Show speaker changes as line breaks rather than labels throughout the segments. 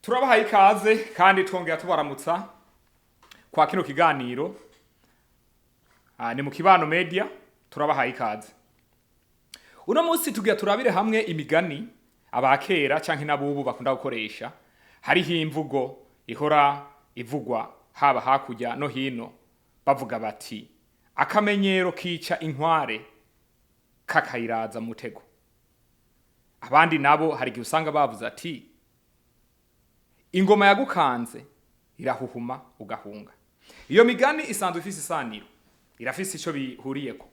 Turabahaye ikaze kandi twongera tubaramutsa kwa kino kiganiro. Ni mu Kibano Media, turabahaye ikaze. Uno munsi tugira turabire hamwe imigani abakera canke n'abubu bakunda gukoresha. Hariho imvugo ihora ivugwa haba hakurya no hino, bavuga bati: "Akamenyero kica inkware kakayiraza mutego." Abandi nabo hari igihe usanga bavuze ati: "Ingoma yagukanze irahuhuma ugahunga." Iyo migani isanzwe ifise isaniro, irafise ico bihuriyeko,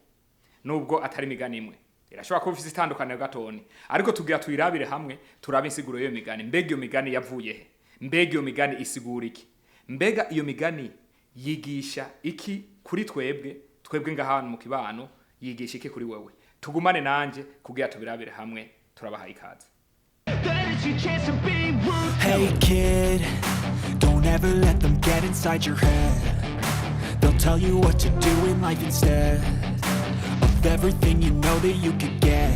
nubwo atari imigani imwe, irashobora kuba ifise itandukaniro gatoni, ariko tugira tuyirabire hamwe, turabe insiguro y'iyo migani. Mbega iyo migani yavuye he? Mbega iyo migani isigura iki? Mbega iyo migani yigisha iki kuri twebwe? Twebwe ngahantu mu kibano, yigisha iki kuri wewe? Tugumane nanje kugira tubirabire hamwe. Turabahaye ikaze.
That it's your chance to be rude.
Hey kid, don't ever let them get inside your head. They'll tell you what to do in life instead of everything you know that you could get.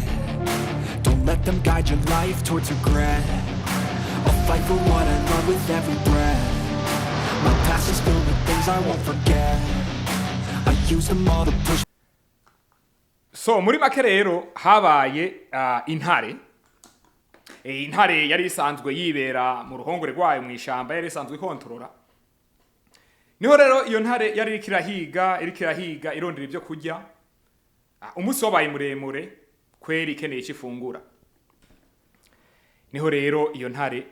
Don't let them guide your life towards regret. I'll fight for what I love with every breath. My past is filled with things I won't forget. I use them all to push
So muri make rero, habaye intare. Intare yari isanzwe yibera mu ruhongore rwayo mu ishamba, yari isanzwe ikontorora. Niho rero iyo ntare yari iriko irahiga, iriko irahiga, irondera ibyo kurya. Umunsi wabaye muremure kweri, ikeneye icyo ifungura. Niho rero iyo ntare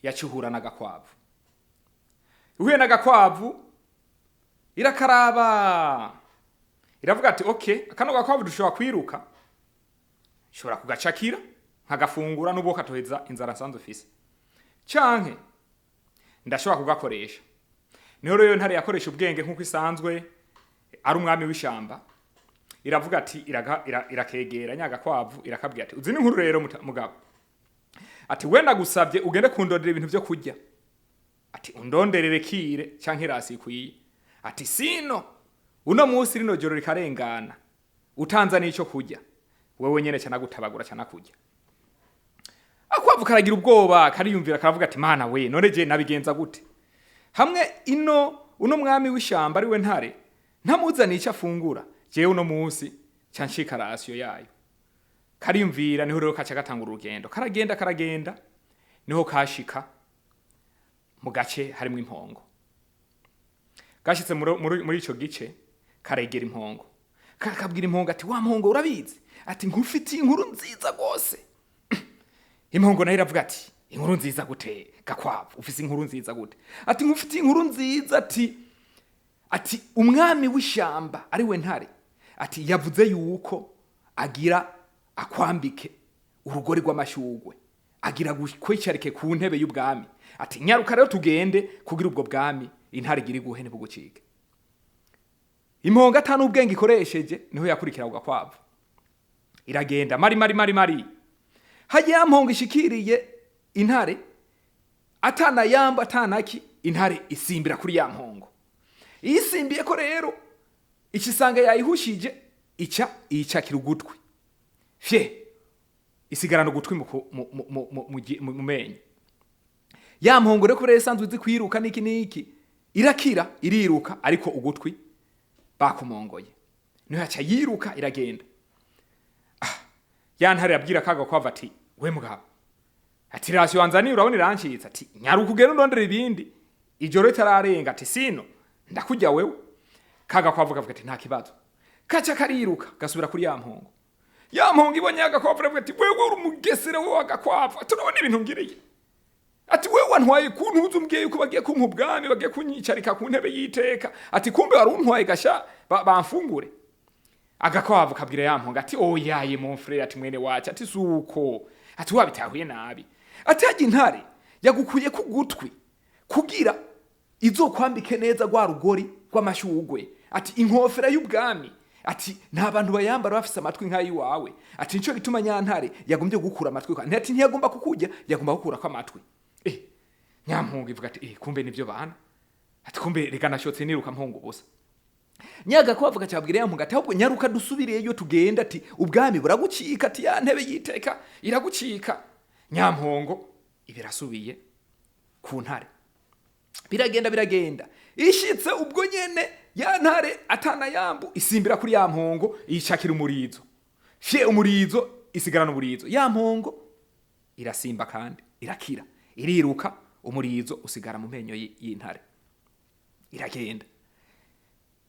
yaca ihura n'agakwavu. Ihuye n'agakwavu, irakaraba, iravuga ati: "Okay, kano gakwavu dushobora kwiruka, nshobora kugacakira nkagafungura n'ubwo katoheza inzara nsanzwe ufise, canke ndashobora kugakoresha." Niho rero ntare yakoresha ubwenge nk'uko isanzwe ari umwami w'ishamba. Iravuga ati, irakegera nyagakwavu, irakabwira ati: "Uzi n'inkuru rero, mugabo," ati, "wenda gusabye ugende kundondera ibintu vyo kurya," ati, "undonderere kire canke ration ikwiye," ati, "sino uno munsi rino joro rikarengana utanzaniye ico kurya, wewe nyene canagutabagura canakurya." Akwavu karagira ubwoba, kariyumvira, karavuga ati: "Mana we, none je nabigenza gute hamwe ino uno mwami w'ishamba ari we ntare ntamuzaniye icyo afungura? Jewe uno munsi ca ncika ration yayo." Kariyumvira. Niho rero kaca gatanga urugendo, karagenda, karagenda, niho kashika mu gace harimwo impongo. Gashitse muri ico gice, karegera impongo, kakabwira impongo ati: "Wa mpongo, urabizi?" ati, "Nkufitiye inkuru nziza rwose." Impongo nayo iravuga ati: "Inkuru nziza gute, gakwavu? Ufise inkuru nziza gute?" Ati: "Nkufitiye inkuru nziza," ati, "umwami w'ishamba ari we ntare," ati, "yavuze yuko agira akwambike urugori rw'amashugwe, agira kwicarike ku ntebe y'ubwami," ati, "nyaruka rero tugende kugira ubwo bwami intare igira iguhe ntibugucike." Impongo ata n'ubwenge ikoresheje, niho yakurikira ako gakwavu, iragenda mari mari mari mari. Hajya ya mpongo ishikiriye intare, atana yamba atanaki, intare isimbira kuri ya mpongo. Iyo isimbiye ko rero, icisanga yayihushije, ica iyicakira ugutwi, fye, isigarana ugutwi mu ku- mu- mu- mu- mu- mu gi- mu menyo. Ya mpongo rero, kubera isanzwe izi kwiruka niki niki, irakira, iriruka, ariko ugutwi bakumongoye. Niho yaca yiruka, iragenda. Ya ntare yabwira kaga kwava ati: "We mugabo," ati, "ration wanzaniye urabona irancitse," ati, "nyaruka ugende undondera ibindi ijoro ritararenga," ati, "sino ndakujya wewe." Kaga kwavu kavuga ati: "Nta kibazo." Kaca kariruka, gasubira kuri ya mpongo. Ya mpongo ibonye agakwavu, iravuga ati: "Wewe uri umugesera, wewe agakwavu," ati, "urabona ibintu ngiriye?" ati, "Wewe wantwaye kuntuza, umbwiye yuko bagiye kumpa ubwami, bagiye kunyicarika ku ntebe y'iteka," ati, "kumbe wari untwaye gasha bamfungure." Agakwavu kabwira ya mpongo ati: "Oyaye, mon frère," ati, "mwene wacu," ati, "suko," ati, "wabitahuye nabi," ati, "hajya intare yagukuye ku gutwi kugira izokwambike neza rwa rugori rw'amashugwe," ati, "inkofera y'ubwami," ati, "nta bantu bayambara bafise amatwi nk'ayiwawe," ati, "nico gituma nyantare yagombye gukura amatwi kwa," ati, "ntiyagomba kukurya, yagomba gukurako amatwi." Nyampungu ivuga ati: "Kumbe nivyo bana," ati, "kumbe reka nashotse niruka mpungu ubusa." Nyagakwavu gacabwira ya mpungu ati: "Ahubwo nyaruka dusubireyo tugenda," ati, "ubwami buragucika," ati, "ya ntebe y'iteka iragucika." Nyampongo ibirasubiye. Ku ntare biragenda, biragenda, ishitse ubwo nyene ya ntare atana yambu isimbira kuri ya mpongo, yicakira umurizo fye, umurizo isigarana umurizo. Ya mpongo irasimba kandi irakira, iriruka, umurizo usigara mu menyo y'intare, iragenda.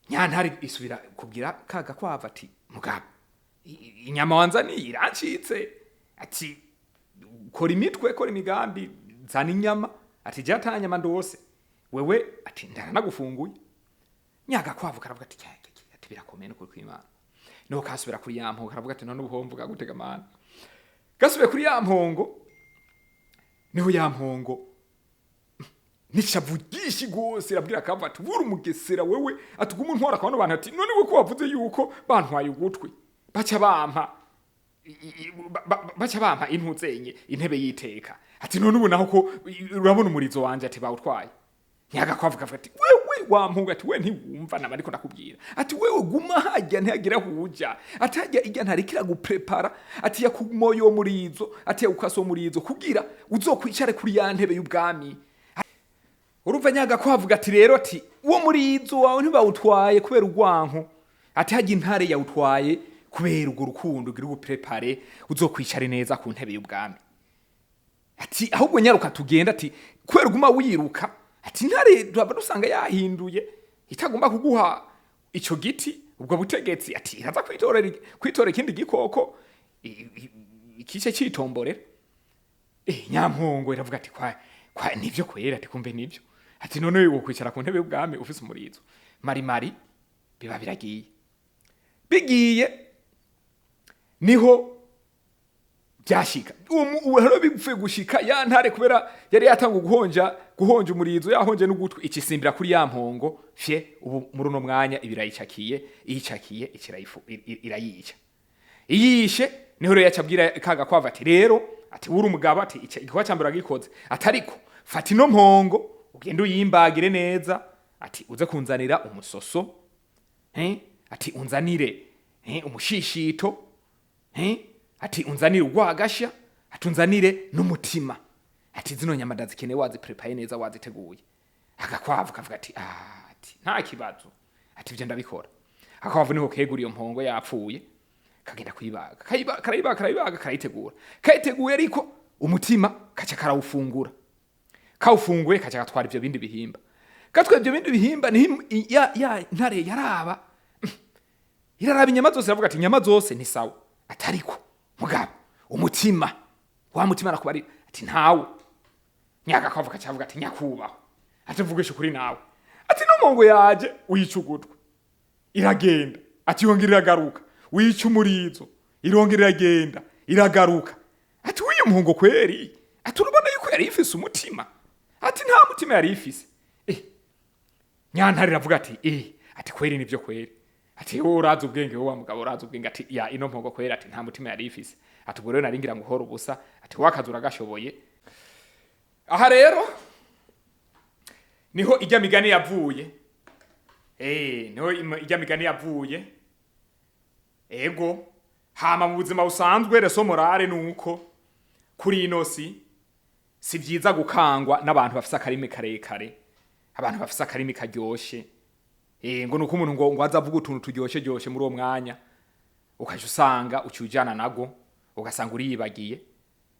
Nyantare isubira kubwira ka gakwavu ati: "Mugabo, inyama wanzaniye irancitse." Ati: "Kora imitwe, kora imigambi, zana inyama." Ati: "Je ata nyama ndose wewe." Ati: "Ndaranagufunguye." Nyagakwavu karavuga ati: "Kya, kya, kya," ati: "Birakomeye nukuri kw'Imana." Niho kasubira kuri ya mpongo, karavuga ati: "None ubu mvuga gutega mana?" Gasubiye kuri ya mpongo, niho ya mpongo n'ishavu ryinshi rwose irabwira akava ati: "Bura umugesera wewe." Ati: "Uguma untwara akabano bantu." Ati: "None we ko wavuze yuko bantwaye ugutwi, baca bampa baca bampa intuzenye intebe y'iteka." Ati: "None ubu naho ko urabona umurizo wanje?" Ati: "Bawutwaye." Nyagakwavu kavuga ati: "Wewe wampunga," ati: "we ntiwumva naba ariko ndakubwira." Ati: "Wewe guma hajya, ntihagira huja." Ati: "Hajya ijya ntarikira guprepara." Ati: "Yakumoye uwo murizo." Ati: "Yakukase uwo murizo kugira uzokwicare kuri ya ntebe y'ubwami." Urumva nyagakwavuga ati rero, ati: "Uwo murizo wawe ntibawutwaye kubera urwanko." Ati: "Hajya intare yawutwaye kubera urwo rukundo, ugira ubuprepare uzokwicare neza ku ntebe y'ubwami." Ati: "Ahubwo nyaruka tugenda." Ati: "Kubera uguma wiruka," ati, "intare turava dusanga yahinduye, itagomba kuguha ico giti, ubwo butegetsi." Ati: "Iraza kwitorera ikindi gikoko ikice citomborera." Nyampongo iravuga ati: Kwa nivyo kwera." Ati: "Kumbe nivyo." Ati: "None wo kwicara ku ntebe y'ubwami ufise umurizo marimari?" Biba biragiye, bigiye niho byashika uwo rero bipfuye gushika ya ntare, kubera yari yatanga guhonja umurizo, yahonje n'ugutwi, ikisimbira kuri ya mpongo fye. Ubu muri uno mwanya ibirayicakiye, iyicakiye irayica. Iyishe, niho rero yacabwira kaga kwava ati: "Rero," ati, "wuri umugabo," ati, "igikorwa cya mbere wagikoze." Ati: "Ariko fata ino mpongo ugende uyimbagire neza," ati, "uze kunzanira umusoso," ati, "unzanire umushishito," ati, "unzanire urwagasha," ati, "unzanire n'umutima," ati, "zino nyama ndazikeneye waziprepaye neza, waziteguye." Agakwavu kavuga ati: "Ah," ati, "nta kibazo," ati, "ibyo ndabikora." Akwavu niho kegura iyo mpongo yapfuye, kagenda kuyibaga, karayibaga, karayibaga, karayitegura, kayiteguye, ariko umutima kaca karawufungura. Kawufunguye, kaca gatwara ivyo bindi bihimba. Gatwaye ivyo bindi bihimba, niho ya ntare yaraba, iraraba inyama zose, iravuga ati: "Inyama zose ni sawa," atariko mugabo umutima, wa mutima arakubarira, ati: "Ntawo." Nyagakwavu kacavuga ati: "Nyakubahwa," ati, "mvugisha ukuri nawe," ati, "n'umungu yaje uyica ugutwi, iragenda," ati, "yongera iragaruka, wica umurizo, irongera iragenda, iragaruka," ati, "w'iyo muhungu kweri," ati, "urabona yuko yari ifise umutima?" Ati: "Nta mutima yari ifise." Nyantare iravuga ati: "Ati kweri nivyo kweri," ati, "wowe urazi ubwenge, wowe wa mugabo urazi ubwenge," ati, "ya ino mpongo kweri," ati, "nta mutima yari ifise." Ati: "Ubwo rero nari ngira ngo uhore ubusa," ati, "wakazi uragashoboye." Aha rero niho ijya migani yavuye. Niho ijya migani yavuye. Ego, hama mu buzima busanzwe, leçon morale nuko kuri ino si vyiza gukangwa n'abantu bafise akarimi karekare, abantu bafise akarimi karyoshe. Ngo nuko umuntu ngo aza avuga utuntu turyoshe ryoshe muri uwo mwanya, ukaja usanga uciye nago, ugasanga uriyibagiye.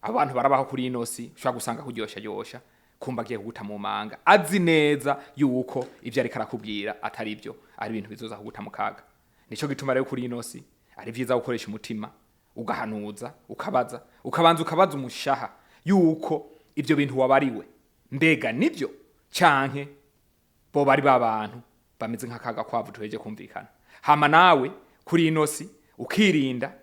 Abantu barabaho kuri ino si, ushobora gusanga kuryosha ryosha, kumba agiye kuguta mu manga, azi neza yuko ivyo ariko arakubwira atari byo, ari ibintu bizoza kuguta mu kaga. Nico gituma rero kuri ino si ari vyiza gukoresha umutima, ugahanuza, ukabaza, ukabanza ukabaza umushaha yuko ivyo bintu wabariwe mbega nibyo, canke bo bari ba bantu bameze nk'akaga kwavu tuheje kumvikana. Hama nawe kuri ino si ukirinda,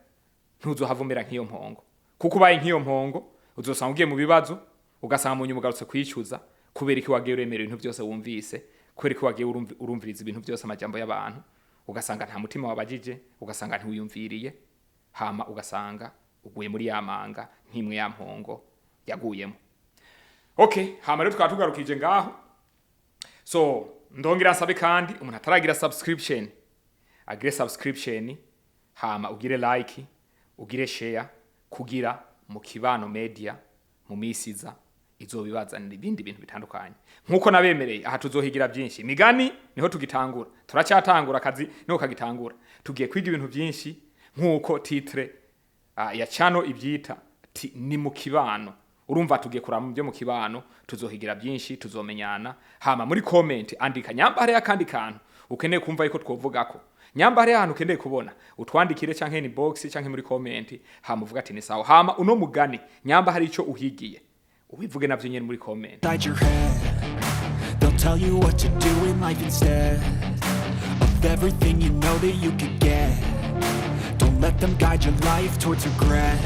ntuzohava umera nk'iyo mpongo, kuko ubaye nk'iyo mpongo uzosanga ugiye mu bibazo, ugasanga mu nyuma ugarutse kwicuza kubera iki wagiye uremera ibintu byose wumvise, kubera iki wagiye urumviriza ibintu byose, amajambo y'abantu, ugasanga nta mutima wabajije, ugasanga ntiwiyumviriye, hama ugasanga uguye muri ya manga nk'imwe ya mpongo yaguyemo. Okay, hama rero tukaba tugarukije ngaho. So ndongera nsabe kandi umuntu ataragira subscription agire subscription, hama ugire like, ugire share, kugira mu Kibano Media mu misi iza. Izobibazanira ibindi bintu bitandukanye nkuko nabemereye. Aha tuzohigira byinshi. Imigani niho tugitangura, turacyatangura akazi, niho kagitangura. Tugiye kwiga ibintu byinshi nkuko titre ya channel ibyita ti ni mu kibano. Urumva tugiye kuraba mu byo mu kibano, tuzohigira byinshi, tuzomenyana. Hama muri comment andika nyamba hariyo akandi kantu ukeneye kumva yuko twovugako, nyamba hariyo ahantu ukeneye kubona, utwandikire canke inbox canke muri comment, hama uvuga ati ni sawa. Hama uno mugani, nyamba hari ico uhigiye, ubivuge navyo nyene muri comment.
Inside your head. They'll tell you what to do in life instead of everything you know that you could get. Don't let them guide your life towards regret.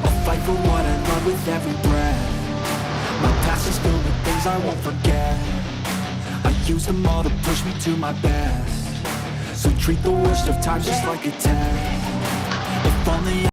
I'll fight for what I love with every breath. My past is filled with things I won't forget. I use them all to push me to my best. So treat the worst of times just like a test. If only